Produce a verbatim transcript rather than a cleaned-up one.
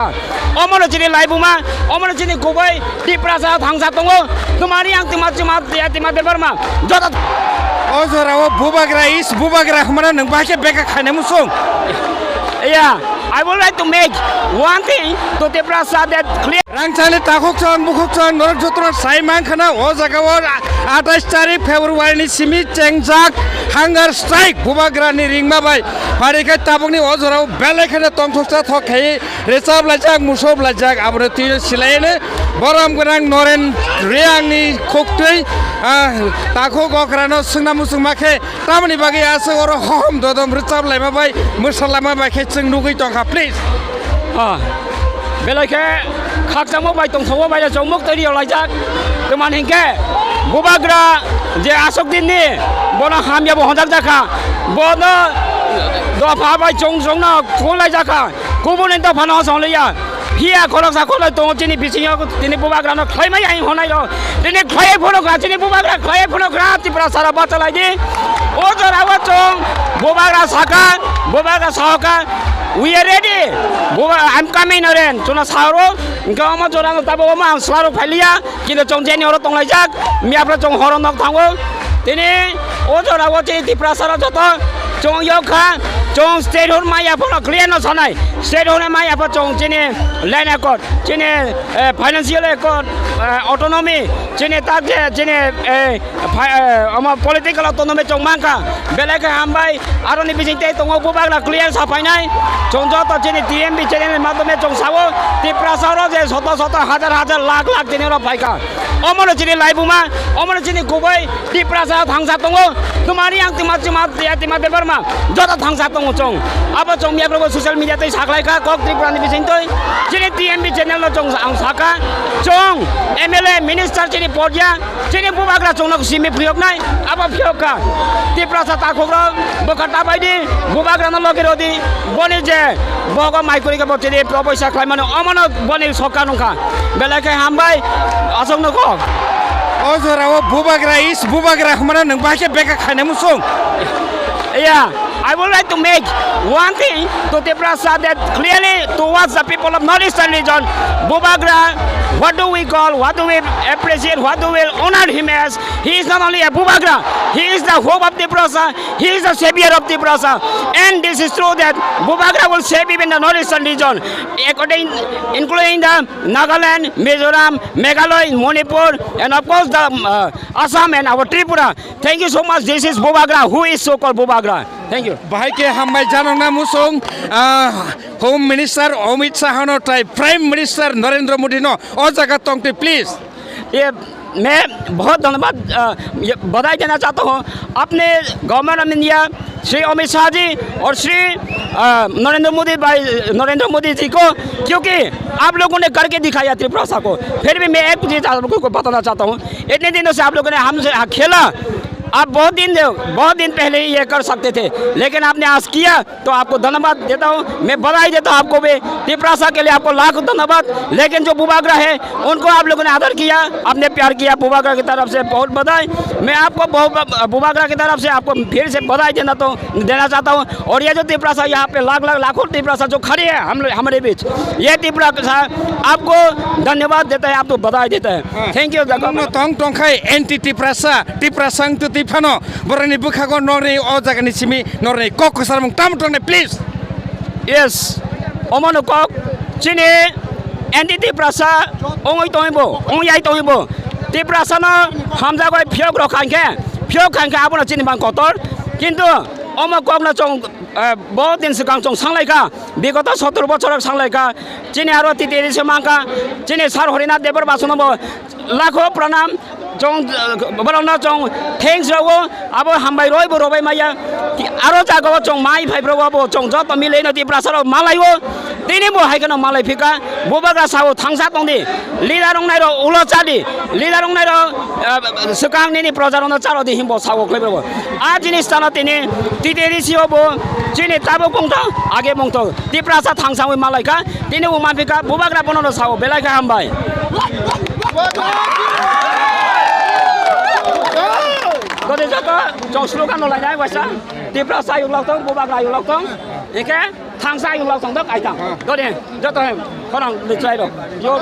Omono chini laibuma, omono chini kubui Tiprasa thangsa tongo. Tumani ang tima tima tima tima Debbarma. Joto. O jorao bubagra is bubagra hwnmano nwng bahai khe beka khainai muchung. Yeah, I would like to make one thing to Tiprasa that clear. Rangchakni takhuk chon bukhuk chon norok jotono sai mankhana o jagao athais tarik February ni simi chengjak hunger strike bubagrani ringma bai. Phari khe tabukni o jorao belai kheno tongthoksa thok khai rwchap laijak, musup laijak, abono twi silaiwi borom gwnang Noren Reangni khuktwi, ah, takhuk okrano swngna muchungma khe tamoni bagwi aswk oro hohom dodom rwchap laima bai mwsa laima bai khe chwng nugwi tongkha, please. Ah, belai khe khakchangma bai tongthokma bai chongmuk twi rw laijak. Tamani hinkhe bubagra je aswk dinni bono hamya bo honjak jakha, bono dopha bai chong chongno khulai jakha. Kubuni dophano chongliya. Phiya khoroksa khoroksa tongo chini bisingo, tini bubagrano khlaimai hai honai rok. Tini khlaiwi phunukha, chini bubagra khlaiwi phunukha, Tiprasarok bachalai di. O jorao chwng bubagra sakha, bubagra sahoka, "We are ready. Buba-, I'm coming, Noren." Chwngno saoro, hwnkhe omo jorano tabuk omo ang swlarok phailiya. Kintu chwng jeni oro tonglaijak, miyaphra chwng horo nok thango. Tini o jorao chini Tiprasarok joto chwng yok kha, chwng state hwn maya phano clear no sanai. State hwn maya pha chwng chini land accord, chini, eh, financial accord, eh, autonomy, chini tak je chini, eh, pha-, eh, omo political autonomy chwng mankha. Belai khe hambai, aroni bising tei tongo bubagra clear sa phainai. Chwng joto chini T M B channel ni madhyome chwng sao, Tiprasa oro je soto soto, hajar hajar, lakh lakh tini oro phaikha. Omono chini laibuma, omono chini kubui Tiprasa thangsa tongo. Tumani ang tima tima tima Debbarma joto thangsa tongo chwng. Abo chwng miyaphra bo social media tei saklaikha kok Tripura ni bising twi. Chini T M B channel no chwng ang sakha. Chwng M L A minister chini porya. Chini bubagra chwngno simi phiyoknai, abo phiyok kha. Tiprasa takhukrok bwkha ta bai di, bubagrano logi rw di, boni je bogo mai kwrwi khe bo chini propoisa khlai mano, omono boni sokha nungkha. Belai khe hambai, aswkno kok. O jorao bubagra is bubagra hwnmano nwng bahai khe beka khainai muchung. Yeah. I would like to make one thing to Tiprasa that clearly towards the people of Northeastern region, Bubagra, what do we call, what do we appreciate, what do we honor him as? He is not only a Bubagra, he is the hope of Tiprasa, he is the savior of Tiprasa. And this is true that Bubagra will save even the Northeastern region, according, including the Nagaland, Mizoram, Meghalaya, Manipur, and of course the, uh, Assam and our Tripura. Thank you so much. This is Bubagra. Who is so-called Bubagra? Thank you. Bahai khe hambai janokna muchung, ah, Home Minister Amit Shah no tai Prime Minister Narendra Modi no o jaga tongtwi, please. ये मैं बहुत धन्यवाद, अ, ये बधाई देना चाहता हूँ अपने गवर्नमेंट ऑफ इंडिया श्री अमित शाह जी और श्री, अ, नरेंद्र मोदी भाई, नरेंद्र मोदी जी को, क्योंकि आप लोगों ने करके दिखाया त्रिपुरा को। फिर भी मैं एक चीज़ आप लोगों को बताना चाहता हूँ, इतने दिनों से आप लोगों ने हमसे खेला, आप बहुत दिन, बहुत दिन पहले ही ये कर सकते थे, लेकिन आपने आज किया, तो आपको धन्यवाद देता हूँ, मैं बधाई देता हूँ आपको भी। तिपरासा के लिए आपको लाख धन्यवाद। लेकिन जो बुबागरा है, उनको आप लोगों ने आदर किया, आपने प्यार किया, बुबागरा की तरफ से बहुत बधाई। मैं आपको बहुत, बुबागरा की तरफ से आपको फिर से बधाई देना तो देना चाहता हूँ। और ये जो तिपरासा यहाँ पे लाख लाख लाखों तिपरासा जो खड़े हैं हम लोग, हमारे बीच, ये तिपरासा आपको धन्यवाद देता है, आपको बधाई देता है। Thank you. Tongno tong tongkhai anti Tiprasa, Tiprasa wngtwi twi phano borokni bwkhago norni o jagani simi norni kok kwcharmung tamo tongnai, please. Yes, omono kok chini anti Tiprasa ongoi tongwi bo, ongyai tongwi bo. Tiprasano hamjagwi phiyok rok khankhe, phiyok khankhe abono chini bang kotor. Kintu omo kokno chwng, eh, bohut din swkang chwng sanglaikha, bigoto sottor bochor rok sanglaikha. Chini aro T T A D C mankha, chini Sir Horinath Debbarma sono bo lakho pranam, chwng, eh, borokno chwng thanks rwo, abo hambai roi bo robai maya. Aro jagao chwng mai phai rwo bo chwng joto milai no Tiprasa rok malai o. Tini bo hai kheno malai phika, bubagra sao thangsa tongdi, leader wngnai rok ulo chadi, leader wngnai rok, eh, swkang nini proja rokno charo di himbo sao khlai rwo. A jinis tano tini T T A D C o bo chini tabuk bongtho, age bongtho. Tiprasa thangsa wi malai kha, tini bo manphi kha, bubagra bono no sao, belai kha hambai. Gode joto, chwng slogan no lainai waisa, Tiprasa yuklok tong, bubagra yuklok tong, eke, Thangsa ayung lok tong dok aitang. Dode, joto hem, khorang le chai ro. Yo,